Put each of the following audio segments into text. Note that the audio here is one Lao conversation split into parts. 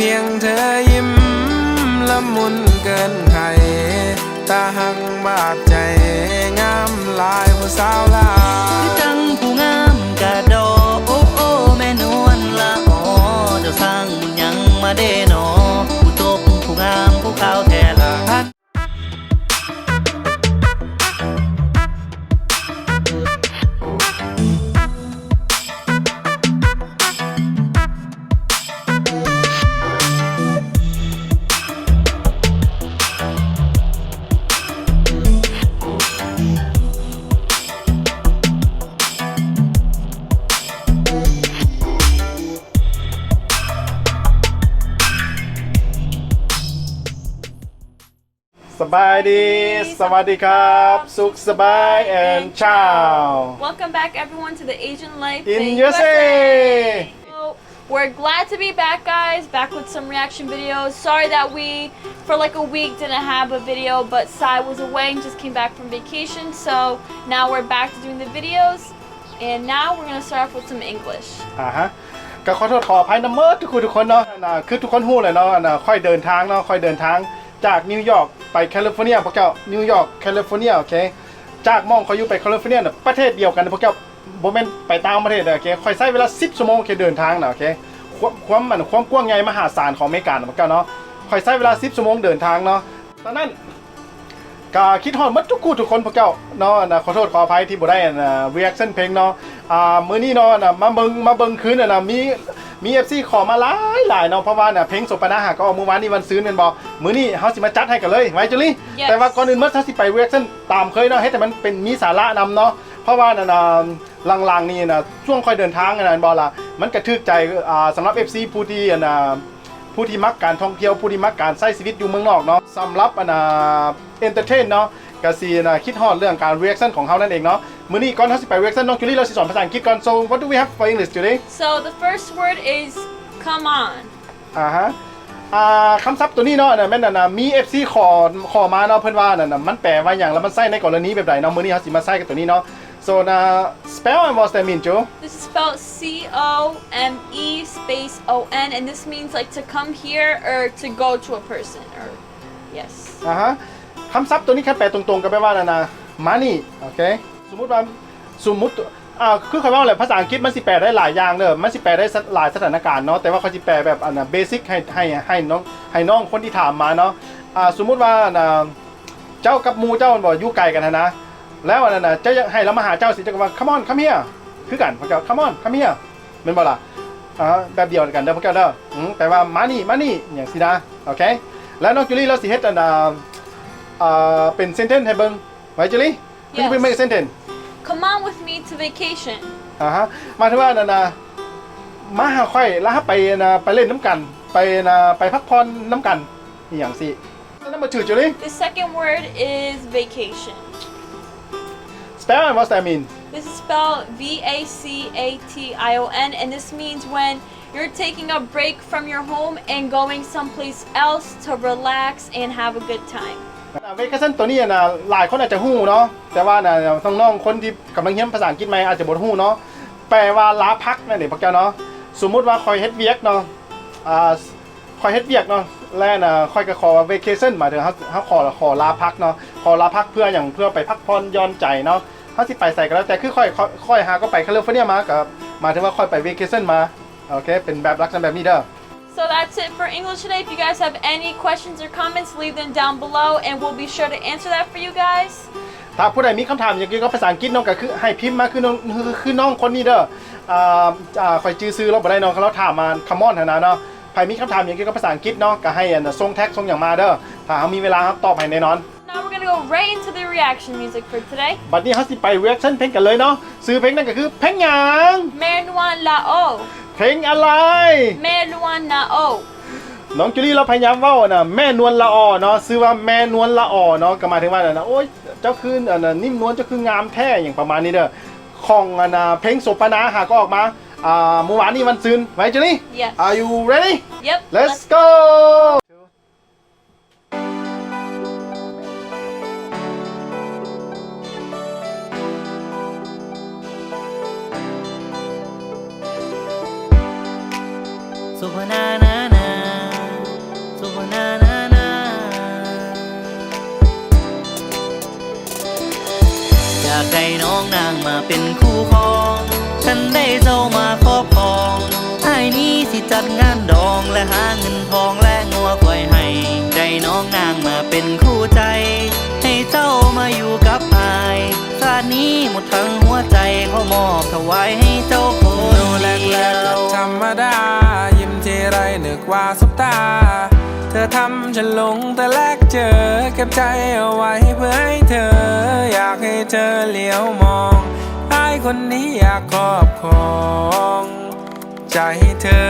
ພຽງເທີຍິ້ມລະມຸນເກີນໄຂ ຕາຮັກບາດໃຈ ງາມຫຼາຍຜູ້ສາວລາວ ຄືຈັ່ງຜູ້ງາມກະດໍ ໂອ້ ໂອ້ ແມ່ນວນລະອໍ ເຈົ້າສ້າງບຸນຫຍັງມາເດນໍ ຜູ້ຕົບຜູ້ງາມຜູ້ຂາວແທ້ລະ ສະບາຍດີ ສະຫວັດດີຄັບ ສຸກສະບາຍ and ciao. Welcome back, everyone, to the Asian Life in in U S A. U S A. So, we're glad to be back, guys, back with some reaction videos. Sorry that we, for, like, a week, didn't have a video, but Sai was away and just came back from vacation. So, now we're back to doing the videos. And now we're gonna start off with some English. ອ່າຮະ ກໍຂໍໂທດຂໍອະໄພນຳໝົດທຸກຜູ້ທຸກຄົນເນາະ ອັນນ່າ ຄືທຸກຄົນຮູ້ແຫຼະເນາະ ອັນນ່າ ຂ້ອຍເດີນທາງເນາະ ຂ້ອຍເດີນທາງຈາກນິວຢອກໄປແຄລິຟໍເນີຍ ພວກເຈົ້າ ນິວຢອກ ແຄລິຟໍເນີຍ ໂອເຄ ຈາກໝ່ອງຂ້ອຍຢູ່ໄປແຄລິຟໍເນີຍນະ ປະເທດດຽວກັນນະພວກເຈົ້າ ບໍ່ແມ່ນໄປຕ່າງປະເທດເດີ ໂອເຄ ຂ້ອຍໃຊ້ເວລາສິບຊົ່ວໂມງ ໂອເຄ ເດີນທາງນະ ໂອເຄ ຄວາມ ຄວາມ ອັນ ຄວາມກວ້າງໃຫຍ່ມະຫາສານຂອງອາເມລິການະພວກເຈົ້າເນາະ ຂ້ອຍໃຊ້ເວລາສິບຊົ່ວໂມງເດີນທາງເນາະ ຕອນນັ້ນ ກະຄິດຮອດໝົດທຸກຜູ້ທຸກຄົນພວກເຈົ້າເນາະ ອັນນ່າ ຂໍໂທດຂໍອະໄພທີ່ບໍ່ໄດ້ ອັນນ່າ reaction ເພງເນາະ ອ່າ ມື້ນີ້ເນາະ ອັນນ່າ ມາເບິ່ງ ມາເບິ່ງຄືນ ອັນນ່າ ມີ ມີ ເອັຟ ຊີ ຂໍມາຫຼາຍໆເນາະ ເພາະວ່າ ອັນນ່າ ເພງໂສປະນາຫາກໍອອກມື້ວານນີ້ວັນຊືນແມ່ນບໍ່? ມື້ນີ້ເຮົາຊິມາຈັດໃຫ້ກັນເລີຍ ໄວຈູລີ ແຕ່ວ່າກ່ອນອື່ນໝົດເຮົາຊິໄປ reaction ຕາມເຄີຍເນາະ ເຮັດໃຫ້ມັນເປັນ ມີສາລະນຳເນາະ ເພາະວ່າ ອັນນ່າ ຫຼັງໆນີ້ນະ ຊ່ວງຂ້ອຍເດີນທາງ ອັນນັ້ນບໍ່ລະ ມັນກະຖືກໃຈ ອ່າ ສຳລັບ ເອັຟ ຊີ ຜູ້ທີ່ ອັນນ່າ ຜູ້ທີ່ມັກການທ່ອງທ່ຽວ ຜູ້ທີ່ມັກການໃຊ້ຊີວິດຢູ່ເມືອງນອກເນາະ ສຳລັບ ອັນນ່າ entertain ເນາະ ກະຊິ ອັນນ່າ ຄິດຮອດເລື່ອງການ reaction ຂອງເຮົານັ້ນເອງເນາະ ມື້ນີ້ກ່ອນເຮົາຊິໄປ reaction ນ້ອງຈູລີລາວຊິສອນພາສາອັງກິດກ່ອນ so what do we have for English today? So the first word is come on. ອ່າຮະ ອ່າ ຄຳສັບໂຕນີ້ເນາະ ອັນນ່າ ແມ່ນ ອັນນ່າ ມີ ເອັຟ ຊີ ຂໍ ຂໍມາເນາະ ເພິ່ນວ່າ ອັນນ່າ ມັນແປວ່າຫຍັງ ແລ້ວມັນໃຊ້ໃນກໍລະນີແບບໃດເນາະ ມື້ນີ້ເຮົາຊິມາໃຊ້ກັບໂຕນີ້ເນາະ so ອັນນ່າ spell and what's that mean, Ju? This is spelled C O M E space O N, and this means, like, to come here or to go to a person, or, yes. ອ່າຮະ ຄຳສັບໂຕນີ້ຄັນແປຕົງໆກໍແປວ່າ ອັນນ່າ ມານີ້ ໂອເຄ ສົມມຸດວ່າ ສົມມຸດ ອ່າ ຄືຂ້ອຍເວົ້າແຫຼະ ພາສາອັງກິດມັນຊິແປໄດ້ຫຼາຍຢ່າງເດີ ມັນຊິແປໄດ້ ສະ ຫຼາຍສະຖານະການເນາະ ແຕ່ວ່າຂ້ອຍຊິແປແບບ ອັນນ່າ ເບສິກ ໃຫ້ ໃຫ້ ໃຫ້ນ້ອງ ໃຫ້ນ້ອງຄົນທີ່ຖາມມາເນາະ ອ່າ ສົມມຸດວ່າ ອັນນ່າ ເຈົ້າກັບໝູ່ເຈົ້າແມ່ນບໍ່ ຢູ່ໄກກັນຫັ້ນນະ ແລ້ວ ອັນນັ້ນນະ ເຈົ້າຢາກໃຫ້ລາວມາຫາເຈົ້າຊີ້ ເຈົ້າກໍວ່າ come on, come here ຄືກັນ ພວກເຈົ້າ come on, come here ແມ່ນບໍ່ລະ? ອ່າ ແບບດຽວກັນເດີພວກເຈົ້າເດີ ອື ແປວ່າມານີ້ ມານີ້ ຫຍັງຊີ້ນະ ໂອເຄ ແລ້ວນ້ອງຈູລີລາວຊິເຮັດ ອັນ ອ່າ ເປັນ sentence ໃຫ້ເບິ່ງ ໄວຈູລີ Could you please make a sentence? Come on with me to vacation. ອ່າຮະ ໝາຍເຖິງວ່າ ອັນນັ້ນນະ ມາຫາຂ້ອຍ ແລ້ວເຮົາໄປ ອັນນະ ໄປຫຼິ້ນນຳກັນ ໄປ ອັນນະ ໄປພັກຜ່ອນນຳກັນ ອີ່ຫຍັງຊີ້ Number two, Julie. The second word is vacation. Spell and what's that mean? This is spelled V A C A T I O N, and this means when you're taking a break from your home and going someplace else to relax and have a good time. ອ່າ vacation ຕົວນີ້ນະ ຫຼາຍຄົນອາດຈະຮູ້ເນາະ ແຕ່ວ່ານະ ນ້ອງໆ ຄົນທີ່ກຳລັງຮຽນພາສາອັງກິດໃໝ່ອາດຈະບໍ່ຮູ້ເນາະ ແປວ່າລາພັກນັ້ນເອງພວກເຈົ້າເນາະ ສົມມຸດວ່າຂ້ອຍເຮັດວຽກເນາະ ອ່າ ຂ້ອຍເຮັດວຽກເນາະ ແລະ ນະ ຂ້ອຍກໍຂໍວ່າ vacation ໝາຍເຖິງເຮົາ ເຮົາຂໍ ຂໍລາພັກເນາະ ຂໍລາພັກເພື່ອຫຍັງ? ເພື່ອໄປພັກຜ່ອນຢ່ອນໃຈເນາະ ເຮົາຊິໄປໃສກໍແລ້ວແຕ່ ຄືຂ້ອຍ ຂ້ອຍ ຂ້ອຍຫາກໍໄປ California ມາ ກໍໝາຍເຖິງວ່າຂ້ອຍໄປ vacation ມາ ໂອເຄ ເປັນແບບລັກສະນະແບບນີ້ເດີ So that's it for English today. If you guys have any questions or comments, leave them down below and we'll be sure to answer that for you guys. ຖ້າຜູ້ໃດມີຄຳຖາມຫຍັງກ່ຽວກັບພາສາອັງກິດເນາະ ກໍຄືໃຫ້ພິມມາຄືນ້ອງ ຄື ຄືນ້ອງຄົນນີ້ເດີ ອ່າ ອ່າ ຂ້ອຍຈື່ຊື່ລາວບໍ່ໄດ້ເນາະ ລາວຖາມມາ Come on ຫັ້ນນະເນາະ ໃຜມີຄຳຖາມຫຍັງກ່ຽວກັບພາສາອັງກິດເນາະ ກໍໃຫ້ ອັນ ສົ່ງ text ສົ່ງຫຍັງມາເດີ ຖ້າເຮົາມີເວລາເຮົາຕອບໃຫ້ແນ່ນອນ. Now we're gonna go right into the reaction music for today. ບັດນີ້ເຮົາຊິໄປ reaction ເພງກັນເລີຍເນາະ ຊື່ເພງນັ້ນກໍຄືເພງຫຍັງ? ແມ່ນວນລະອໍ. ເພງອະໄລ? ແມ່ນວນລະອໍ. ນ້ອງຈູລີລາວພະຍາຍາມເວົ້າ ອັນນະ ແມ່ນວນລະອໍເນາະ ຊື່ວ່າແມ່ນວນລະອໍເນາະ ກໍໝາຍເຖິງວ່າ ອັນນະ ໂອ້ຍ ເຈົ້າຄື ອັນນະ ນິ້ມນວນ ເຈົ້າຄືງາມແທ້ ຫຍັງປະມານນີ້ເດີ ຂອງ ອັນນະ ເພງໂສປະນາຫາກໍອອກມາ ອ່າ ມື້ວານນີ້ວັນຊືນ ໄວຈູລີ Yes. Are you ready? Yep. Let's go. ໂສພະນານານາ ນາງມາເປັນຄູ່ຄອງ ຄັນໄດ້ເຈົ້າມາຄອບຄອງ ອ້າຍນີ້ຊິຈັດງານດອງ ແລະຫາເງິນທອງ ແລະງົວຄວາຍໃຫ້ ໄດ້ນ້ອງນາງມາເປັນຄູ່ໃຈ ໃຫ້ເຈົ້າມາຢູ່ກັບອ້າຍ ຊາດນີ້ໝົດທັງຫົວໃຈ ຂໍມອບຖວາຍໃຫ້ເຈົ້າຄົນດຽວ. ທຳມະດາ ຍິ້ມທີໄລນຶກວ່າສົບຕາ ເທືອທຳ ເທືອຫຼົງ ແຕ່ແລກເຈີ ເກັບໃຈເອົາໄວ້ເພື່ອໃຫ້ເທີ ຢາກໃຫ້ເທີຫຼຽວມອງ ອ້າຍຄົນນີ້ຢາກຄອບຄອງໃຈເທີ.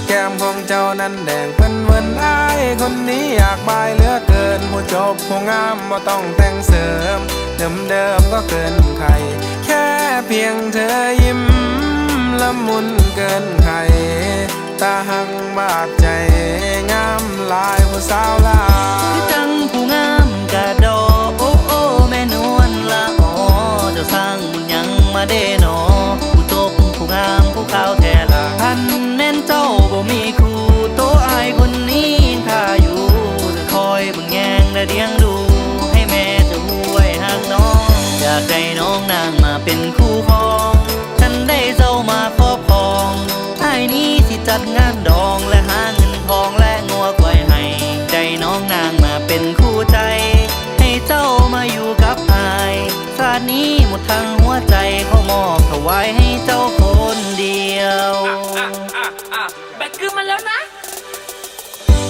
ແກ້ມຂອງເຈົ້ານັ້ນແດງເພິ່ນເວີນ ອ້າຍຄົນນີ້ຢາກບາຍເຫຼືອເກີນ ຜູ້ຈົບຜູ້ງາມບໍ່ຕ້ອງແຕ່ງເສີມ ເດີມໆກໍເກີນໄຂ ແຄ່ພຽງເທີຍິ້ມລະມຸນເກີນໄຂ ຕາຮັກບາດໃຈ ງາມຫຼາຍຜູ້ສາວລາວ ຄືຈັ່ງຜູ້ງາມກະດໍ ໂອ້ ໂອ້ ແມ່ນວນລະອໍ ເຈົ້າສ້າງບຸນຫຍັງມາເດນໍ ຜູ້ຈົບຜູ້ງາມຜູ້ຂາວແທ້ລະ ຄັນແມ່ນເຈົ້າບໍ່ມີຄູ່ ໂຕອ້າຍຄົນນີ້ຍັງຖ້າຢູ່ ຈະຄອຍ ແຍງ ແລະ ລ້ຽງດູ ໃຫ້ແມ່ເຈົ້າຮູ້ໄວ້ຮັກນ້ອງ ຢາກໄດ້ນ້ອງນາງມາເປັນຄູ່ຄອງ ຄັນໄດ້ເຈົ້າມາຄອບຄອງ ອ້າຍນີ້ຊິຈັດງານດອງ ແລະຫາເງິນທອງ ແລະງົວຄວາຍໃຫ້ ໄດ້ນ້ອງນາງມາເປັນຄູ່ໃຈ ໃຫ້ເຈົ້າມາຢູ່ກັບອ້າຍ ຊາດນີ້ໝົດທັງຫົວໃຈ ຂໍມອບຖວາຍໃຫ້ເຈົ້າຄົນດຽວ. ແບັກກຶມມາແລ້ວນະ.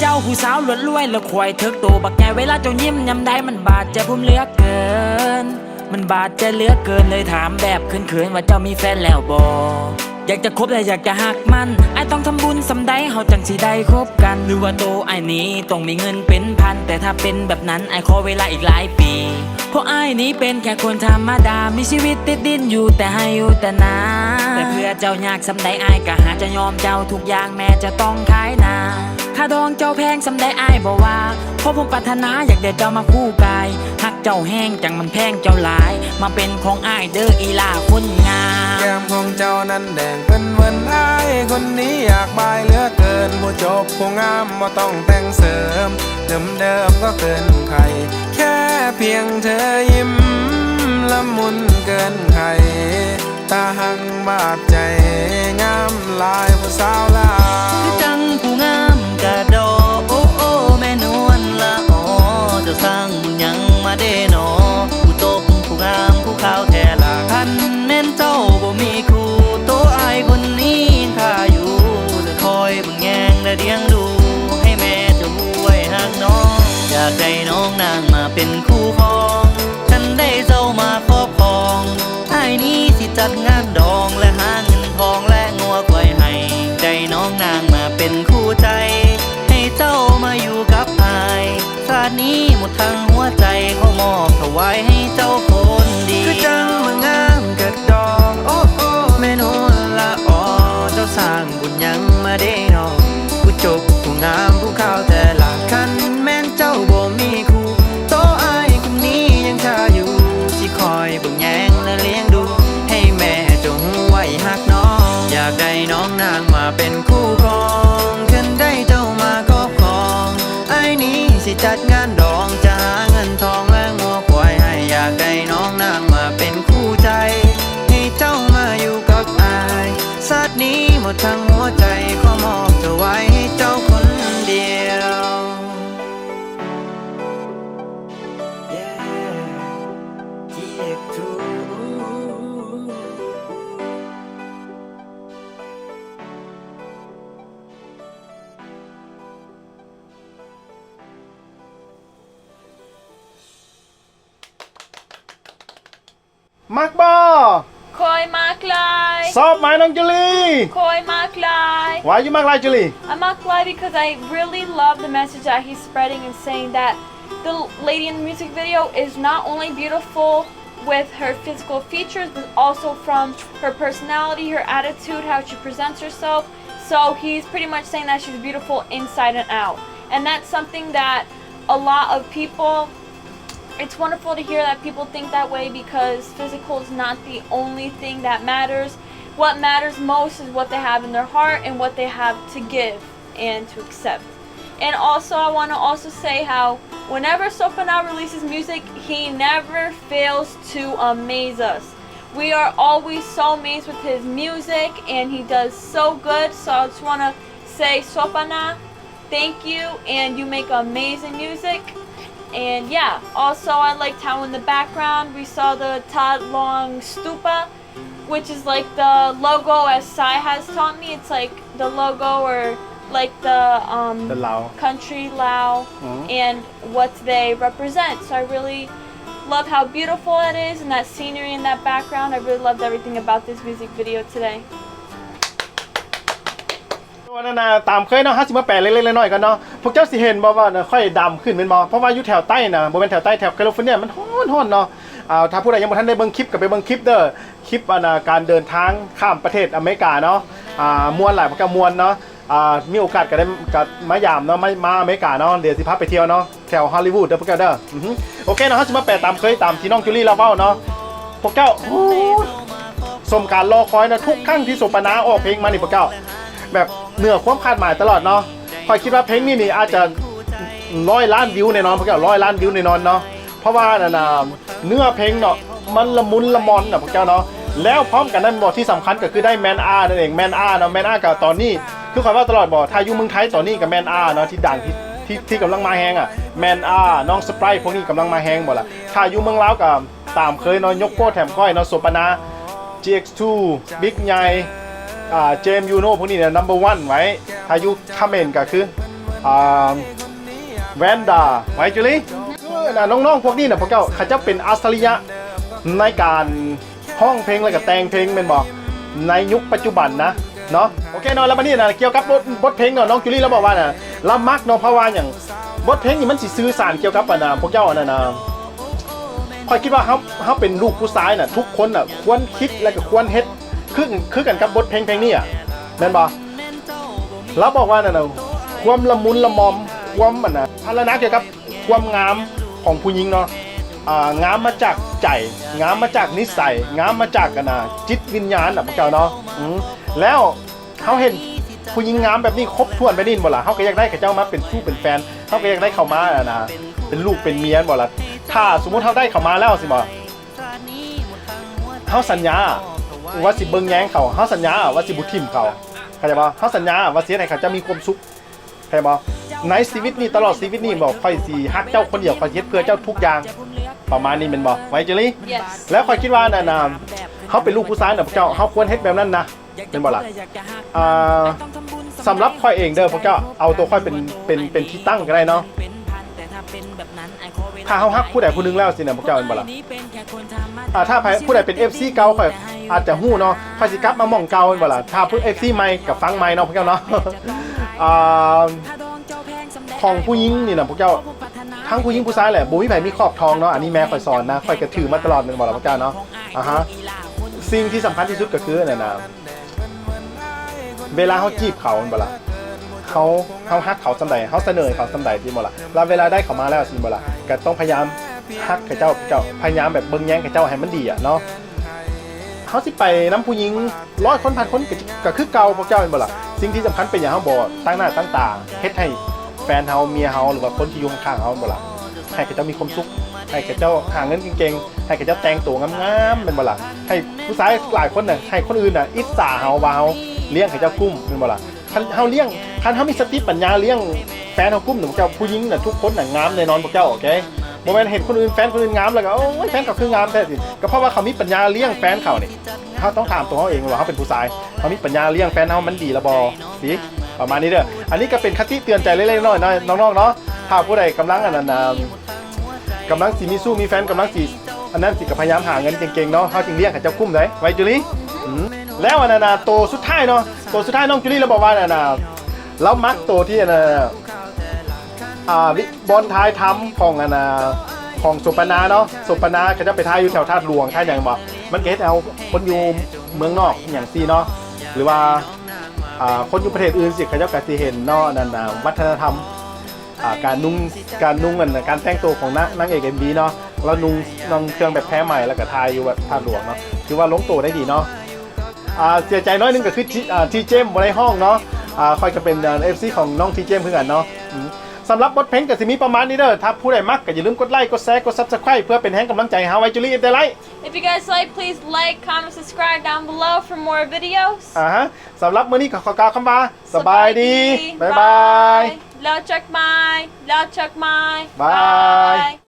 ເຈົ້າຜູ້ສາວລວດລວຍ ແລະຄວາຍເຖິກໂຕບັກໃຫຍ່ ເວລາເຈົ້າຍິ້ມຍາມໃດ ມັນບາດໃຈຜົມເຫຼືອເກີນ ມັນບາດໃຈເຫຼືອເກີນ ເລີຍຖາມແບບເຂີນໆ ວ່າເຈົ້າມີແຟນແລ້ວບໍ່? ຢາກຈະຄົບ ແລະ ຢາກຈະຮັກມັນ ອ້າຍຕ້ອງທຳບຸນສ່ຳໃດ ເຮົາຈັ່ງຊິໄດ້ຄົບກັນ? ຫຼືວ່າໂຕອ້າຍນີ້ຕ້ອງມີເງິນເປັນພັນ? ແຕ່ຖ້າເປັນແບບນັ້ນ ອ້າຍຂໍເວລາອີກຫຼາຍປີ ເພາະອ້າຍນີ້ເປັນແຄ່ຄົນທຳມະດາ ມີຊີວິດຕິດດິນ ຢູ່ແຕ່ໄຮ່ຢູ່ແຕ່ນາ ແຕ່ເພື່ອເຈົ້າຍາກສ່ຳໃດ ອ້າຍກະຫາຈະຍອມເຈົ້າທຸກຢ່າງ ແມ້ຈະຕ້ອງຂາຍໜ້າ ຄ່າດອງເຈົ້າແພງສ່ຳໃດ ອ້າຍບໍ່ວ່າ ເພາະຜົມປາດຖະໜາ ຢາກໄດ້ເຈົ້າມາຄູ່ກາຍ ຮັກເຈົ້າແຮງ ຈັ່ງມັນແພງເຈົ້າຫຼາຍ ມາເປັນຂອງອ້າຍເດີອີ່ຫຼ້າຄົນງາມ. ແກ້ມຂອງເຈົ້ານັ້ນແດງເພິ່ນເວີນ ອ້າຍຄົນນີ້ຢາກບາຍເຫຼືອເກີນ ຜູ້ຈົບຜູ້ງາມບໍ່ຕ້ອງແຕ່ງເສີມ ເດີມໆກໍເກີນໄຂ ແຄ່ພຽງເທີຍິ້ມລະມຸນເກີນໄຂ ຕາຮັກບາດໃຈ ງາມຫຼາຍຜູ້ສາວລາວ ຄືຈັ່ງຜູ້ງາມກະດໍ ໂອ້ ໂອ້ ແມ່ນວນລະອໍ ເຈົ້າສ້າງບຸນຫຍັງມາເດນໍ ຜູ້ຈົບຜູ້ງາມຜູ້ຂາວແທ້ລະ ຄັນແມ່ນເຈົ້າບໍ່ມີຄູ່ ໂຕອ້າຍຄົນນີ້ຍັງຖ້າຢູ່ ຈະຄອຍ ແຍງ ແລະ ລ້ຽງດູ ໃຫ້ແມ່ເຈົ້າຮູ້ໄວ້ຮັກນ້ອງ ຢາກໄດ້ນ້ອງນາງມາເປັນຄູ່ຄອງ ຄັນໄດ້ເຈົ້າມາຄອບຄອງ ອ້າຍນີ້ຊິຈັດງານດອງ ແລະ ຫາເງິນທອງ ແລະ ງົວຄວາຍໃຫ້ ໄດ້ນ້ອງນາງມາເປັນຄູ່ໃຈ ໃຫ້ເຈົ້າມາຢູ່ກັບອ້າຍ ຊາດນີ້ໝົດທັງຫົວໃຈ ຂໍມອບຖວາຍໃຫ້ເຈົ້າຄົນດຽວ ຄືຈັ່ງມາງາມກະດອກ ໂອ້ ໂອ້ ແມ່ນວນລະອໍ ເຈົ້າສ້າງ ບຸນຫຍັງມາເດນ້ອງ ຜູ້ຈົບຜູ້ງາມຜູ້ຂາວແທ້ລະ ຄັນແມ່ນເຈົ້າບໍ່ມີຄູ່ ໂຕອ້າຍຄົນນີ້ຍັງຖ້າຢູ່ ຊິຄອຍເບິ່ງແຍງ ແລະ ລ້ຽງດູ ໃຫ້ແມ່ເຈົ້າຮູ້ໄວ້ຮັກນ້ອງ ຢາກໄດ້ນ້ອງນາງມາເປັນຄູ່ຄອງ ຄັນໄດ້ເຈົ້າມາຄອບຄອງ ອ້າຍນີ້ຊິຈັດງານດອງ ຈະຫາເງິນທອງ ແລະ ງົວຄວາຍໃຫ້ ຢາກໄດ້ນ້ອງນາງມາເປັນຄູ່ໃຈ ໃຫ້ເຈົ້າມາຢູ່ກັບອ້າຍ ຊາດນີ້ໝົດທັງຫົວໃຈ ຂໍມອບຖວາຍໃຫ້ເຈົ້າຄົນດຽວ. ມັກບໍ່? ຂ້ອຍມັກຫຼາຍ. ຊອບໄໝນ້ອງຈູລີ? ຂ້ອຍມັກຫຼາຍ. Why you ມັກຫຼາຍ ຈູລີ? I ມັກຫຼາຍ because I really love the message that he's spreading and saying that the lady in the music video is not only beautiful with her physical features, but also from her personality, her attitude, how she presents herself. So he's pretty much saying that she's beautiful inside and out. And that's something that a lot of people, it's wonderful to hear that people think that way, because physical is not the only thing that matters. What matters most is what they have in their heart and what they have to give and to accept. And also, I wanna also say how Whenever Sopana releases music, he never fails to amaze us. We are always so amazed with his music, and he does so good. So I just want to say, Sopana, thank you, and you make amazing music. And yeah, also I liked how in the background we saw the Thad Luang Stupa, which is like the logo, as Sai has taught me. It's like the logo or like the um the Lao country Lao mm-hmm. And what they represent. So I really love how beautiful that is and that scenery in that background. I really loved everything about this music video today. ວ່ານັ້ນນະ ຕາມເຄີຍເນາະ ເຮົາຊິມາແປເລັກໆນ້ອຍໆກ່ອນເນາະ. ພວກເຈົ້າຊິເຫັນບໍ່ວ່າຂ້ອຍດຳຂຶ້ນແມ່ນບໍ່? ເພາະວ່າຢູ່ແຖວໃຕ້ນະ ບໍ່ແມ່ນແຖວໃຕ້ ແຖວ California ມັນຮ້ອນໆເນາະ. ອ່າ ຖ້າຜູ້ໃດຍັງບໍ່ທັນໄດ້ເບິ່ງຄລິບ ກໍໄປເບິ່ງຄລິບເດີ້ ຄລິບອັນນະ ການເດີນທາງຂ້າມປະເທດອາເມລິກາເນາະ. ອ່າ ມ່ວນຫຼາຍ ພວກເຈົ້າມ່ວນເນາະ. ອ່າ ມີໂອກາດກໍໄດ້ ກໍມາຢາມເນາະ ມາ ມາອາເມລິກາເນາະ. ດຽວຊິພາໄປທ່ຽວເນາະ ແຖວ Hollywood ເດີ້ພວກເຈົ້າເດີ້. ອືຮຶ ໂອເຄເນາະ ເຮົາຊິມາແປຕາມເຄີຍ ຕາມທີ່ນ້ອງຈູລີລາວເວົ້າເນາະ. ພວກເຈົ້າ ໂອ້ ສົມການລໍຄອຍນະ ທຸກຄັ້ງທີ່ໂສປະນາອອກເພງມານີ້ ພວກເຈົ້າ ແບບເໜືອຄວາມຄາດໝາຍຕະຫຼອດເນາະ. ຂ້ອຍຄິດວ່າເພງນີ້ນີ້ອາດຈະຮ້ອຍລ້ານວິວແນ່ນອນ ພວກເຈົ້າ ຮ້ອຍລ້ານວິວແນ່ນອນເນາະ. ເພາະວ່າອັນນະ ເນື້ອເພງເນາະ ມັນລະມຸນລະມ່ອນນະພວກເຈົ້າເນາະ. ແລ້ວພ້ອມກັນນັ້ນບໍ່ ທີ່ສຳຄັນກໍຄືໄດ້ Man R ນັ້ນເອງ Man R ເນາະ. Man R ກໍຕອນນີ້ ຄືຂ້ອຍເວົ້າຕະຫຼອດບໍ່ ຖ້າຢູ່ເມືອງໄທຕອນນີ້ກໍ Man R ເນາະ ທີ່ດັງ ທີ່ ທີ່ ທີ່ກຳລັງມາແຮງອະ Man R ນ້ອງ Sprite ພວກນີ້ກຳລັງມາແຮງບໍ່ລະ. ຖ້າຢູ່ເມືອງລາວກໍຕາມເຄີຍເນາະ ຍົກໂປ້ແຖມກ້ອຍເນາະ ໂສປະນາ G X two ບິກໃຫຍ່ ອ່າ James Yuno ພວກນີ້ນະ number one ໄວ້. ຖ້າຢູ່ຂະເໝນກໍຄື ອ່າ Vanda ໄວ້ Julie ຄືນະ ນ້ອງໆພວກນີ້ນະ ພວກເຈົ້າ ເຂົາເຈົ້າເປັນອັດສະລິຍະໃນການ ຮ້ອງເພງ ແລ້ວກໍແຕ່ງເພງແມ່ນບໍ່ ໃນຍຸກປັດຈຸບັນນະເນາະ. ໂອເຄເນາະ ແລ້ວບັດນີ້ນະ ກ່ຽວກັບບົດ ບົດເພງເນາະ ນ້ອງຈູລີລາວບອກວ່ານະ ລາວມັກເນາະ ເພາະວ່າຫຍັງ ບົດເພງນີ້ມັນຊິສື່ສານກ່ຽວກັບອັນນະ ພວກເຈົ້າອັນນັ້ນນະ. ຂ້ອຍຄິດວ່າເຮົາ ເຮົາເປັນລູກຜູ້ຊາຍນະ ທຸກຄົນນະຄວນຄິດ ແລ້ວກໍຄວນເຮັດຄື ຄືກັນກັບບົດເພງເພງນີ້ອະ ແມ່ນບໍ່? ລາວບອກວ່ານັ້ນນະ ຄວາມລະມຸນລະມ່ອມ ຄວາມອັນນະ ພັນລະນາກ່ຽວກັບ ຄວາມງາມຂອງຜູ້ຍິງເນາະ ອ່າ ງາມມາຈາກໃຈ ງາມມາຈາກນິໄສ ງາມມາຈາກ ອັນນະ ຈິດວິນຍານນະພວກເຈົ້າເນາະ. ອືມ ແລ້ວເຮົາເຫັນຜູ້ຍິງງາມແບບນີ້ຄົບຖ້ວນແບບນີ້ບໍ່ລະ ເຮົາກໍຢາກໄດ້ເຂົາເຈົ້າມາເປັນຊູ້ເປັນແຟນ ເຮົາກໍຢາກໄດ້ເຂົາມາ ອັນນະ ເປັນລູກເປັນເມຍບໍ່ລະ. ຖ້າສົມມຸດເຮົາໄດ້ເຂົາມາແລ້ວຊີ້ບໍ່ ເຮົາສັນຍາວ່າຊິເບິ່ງແຍງເຂົາ ເຮົາສັນຍາວ່າຊິບໍ່ຖິ້ມເຂົາ ເຂົ້າໃຈບໍ່? ເຮົາສັນຍາວ່າຊິເຮັດໃຫ້ເຂົາເຈົ້າມີຄວາມສຸກ ເຂົ້າໃຈບໍ່? ໃນຊີວິດນີ້ ຕະຫຼອດຊີວິດນີ້ບໍ່ ຂ້ອຍຊິຮັກເຈົ້າຄົນດຽວ ຂ້ອຍຊິເຮັດເພື່ອເຈົ້າທຸກຢ່າງ ປະມານນີ້ແມ່ນບໍ່ ໄວເຈີລີ? ແລ້ວຂ້ອຍຄິດວ່ານັ້ນນະ ເຮົາເປັນລູກຜູ້ຊາຍນະພວກເຈົ້າ ເຮົາຄວນເຮັດແບບນັ້ນນະ ແມ່ນບໍ່ລະ? ອ່າ ສຳລັບຂ້ອຍເອງເດີ ພວກເຈົ້າເອົາຕົວຂ້ອຍເປັນ ເປັນ ເປັນທີ່ຕັ້ງກໍໄດ້ເນາະ. ຖ້າເຮົາຮັກຜູ້ໃດຜູ້ໜຶ່ງແລ້ວຊີ້ນະພວກເຈົ້າ ແມ່ນບໍ່ລະ? ອ່າ ຖ້າໃຜຜູ້ໃດເປັນເອັຟຊີເກົ່າ ຂ້ອຍອາດຈະຮູ້ເນາະ ຂ້ອຍຊິກັບມາໝ່ອງເກົ່າ ແມ່ນບໍ່ລະ? ຖ້າເອັຟຊີໃໝ່ກໍຟັງໃໝ່ເນາະພວກເຈົ້າເນາະ. ອ່າ ຂອງຜູ້ຍິງນີ້ນະພວກເຈົ້າ ທັງຜູ້ຍິງຜູ້ຊາຍແຫຼະ ບໍ່ມີໃຜມີຂອບທອງເນາະ. ອັນນີ້ແມ່ຂ້ອຍສອນນະ ຂ້ອຍກໍຖືມາຕະຫຼອດ ແມ່ນບໍ່ລະພວກເຈົ້າເນາະ? ອາຮະ ສິ່ງທີ່ສຳຄັນທີ່ສຸດກໍຄືນັ້ນນະ ເວລາເຮົາຈີບເຂົາແມ່ນບໍ່ລະ ເຮົາ ເຮົາຮັກເຂົາສ່ຳໃດ ເຮົາສະເໜີໃຫ້ເຂົາສ່ຳໃດ ຈິງບໍ່ລະ? ແລ້ວເວລາໄດ້ເຂົາມາແລ້ວ ຈິງບໍ່ລະ? ກໍຕ້ອງພະຍາຍາມຮັກເຂົາເຈົ້າ ເຈົ້າ ພະຍາຍາມແບບເບິ່ງແຍງເຂົາເຈົ້າໃຫ້ມັນດີອະເນາະ. ເຮົາຊິໄປນຳຜູ້ຍິງຮ້ອຍຄົນ ພັນຄົນ ກໍ ກໍຄືເກົ່າພວກເຈົ້າ ແມ່ນບໍ່ລະ? ສິ່ງທີ່ສຳຄັນເປັນຫຍັງ ເຮົາບໍ່ຕັ້ງໜ້າຕັ້ງຕາເຮັດໃຫ້ແຟນເຮົາ ເມຍເຮົາ ຫຼືວ່າຄົນທີ່ຢູ່ຂ້າງໆເຮົາ ແມ່ນບໍ່ລະ? ໃຫ້ເຂົາເຈົ້າມີຄວາມສຸກ ໃຫ້ເຂົາເຈົ້າຫາເງິນເກັ່ງໆ ໃຫ້ເຂົາເຈົ້າແຕ່ງໂຕງາມໆ ແມ່ນບໍ່ລະ? ໃຫ້ຜູ້ຊາຍຫຼາຍຄົນນະ ໃຫ້ຄົນອື່ນນະອິດສາເຮົາວ່າເຮົາລ້ຽງເຂົາເຈົ້າກຸ້ມ ແມ່ນບໍ່ລະ? ຄັນເຮົາລ້ຽງ ຄັນເຮົາມີສະຕິປັນຍາລ້ຽງແຟນເຮົາກຸ້ມນະ ພວກເຈົ້າ ຜູ້ຍິງນະທຸກຄົນນະງາມແນ່ນອນພວກເຈົ້າ ໂອເຄ? ບໍ່ແມ່ນເຫັນຄົນອື່ນ ແຟນຄົນອື່ນງາມແລ້ວກໍ ໂອ້ຍ ແຟນເຂົາຄືງາມແທ້ ຊິ ກໍເພາະວ່າເຂົາມີປັນຍາລ້ຽງແຟນເຂົານີ້. ເຮົາຕ້ອງຖາມຕົວເຮົາເອງວ່າເຮົາເປັນຜູ້ຊາຍ ເຮົາມີປັນຍາລ້ຽງແຟນເຮົາມັນດີແລ້ວບໍ່ ຕິ ປະມານນີ້ເດີ. ອັນນີ້ກໍເປັນຄະຕິເຕືອນໃຈເລັກໆນ້ອຍໆເນາະ ນ້ອງໆເນາະ. ຖ້າຜູ້ໃດກຳລັງ ອັນນັ້ນ ອ່າ ກຳລັງຊິມີຊູ້ມີແຟນ ກຳລັງຊິ ອັນນັ້ນຊິ ກໍພະຍາຍາມຫາເງິນເກັ່ງໆເນາະ ເຮົາຈຶ່ງລ້ຽງໃຫ້ເຈົ້າກຸ້ມໄດ້ ໄວ ຈູລີ. ອືມ ແລ້ວອັນນັ້ນນະ ໂຕສຸດທ້າຍເນາະ ໂຕສຸດທ້າຍນ້ອງຈູລີລາວບອກວ່າ ອັນນັ້ນນະ ລາວມັກໂຕທີ່ ອັນນັ້ນ ອ່າ ວິ ບ່ອນຖ່າຍທຳຂອງ ອັນນ່າ ຂອງໂສປະນາເນາະ ໂສປະນາເຂົາເຈົ້າໄປຖ່າຍຢູ່ແຖວທາດຫຼວງ ຖ່າຍຫຍັງບໍ່ ມັນກໍເຮັດໃຫ້ເຮົາຄົນຢູ່ເມືອງນອກຫຍັງຊີ້ເນາະ ຫຼືວ່າ ອ່າ ຄົນຢູ່ປະເທດອື່ນຊີ້ ເຂົາເຈົ້າກໍຊິເຫັນເນາະ ອັນນັ້ນນະ ວັດທະນະທຳ ອ່າ ການນຸ່ງ ການນຸ່ງ ອັນ ການແຕ່ງໂຕຂອງນາງ ນາງເອກເອັມວີເນາະ ລາວນຸ່ງ ນຸ່ງເຄື່ອງແບບແພໃໝ່ ແລ້ວກໍຖ່າຍຢູ່ວັດທາດຫຼວງເນາະ ຖືວ່າລົງໂຕໄດ້ດີເນາະ. ອ່າ ເສຍໃຈໜ້ອຍໜຶ່ງກໍຄື ທີ ອ່າ ທີເຈມບໍ່ໄດ້ຮ້ອງເນາະ ອ່າ ຂ້ອຍກໍເປັນ ອ່າ ເອັຟຊີຂອງນ້ອງທີເຈມຄືກັນເນາະ ອືມ. ສຳລັບບົດເພງກໍຊິມີປະມານນີ້ເດີ. ຖ້າຜູ້ໃດມັກກໍຢ່າລືມກົດໄລ ກົດແຊ ກົດ Subscribe ເພື່ອເປັນແຮງກຳລັງໃຈໃຫ້ເຮົາໄວ້ Juliet ໄດ້ໄລ. If you guys like, please like, comment, subscribe down below for more videos. ອາຮະ ສຳລັບມື້ນີ້ກໍຂໍກ່າວຄຳວ່າ ສະບາຍດີ ສະບາຍດີ ບາຍບາຍ ແລ້ວເຈີກັນໃໝ່ ແລ້ວເຈີກັນໃໝ່ ບາຍ ບາຍ.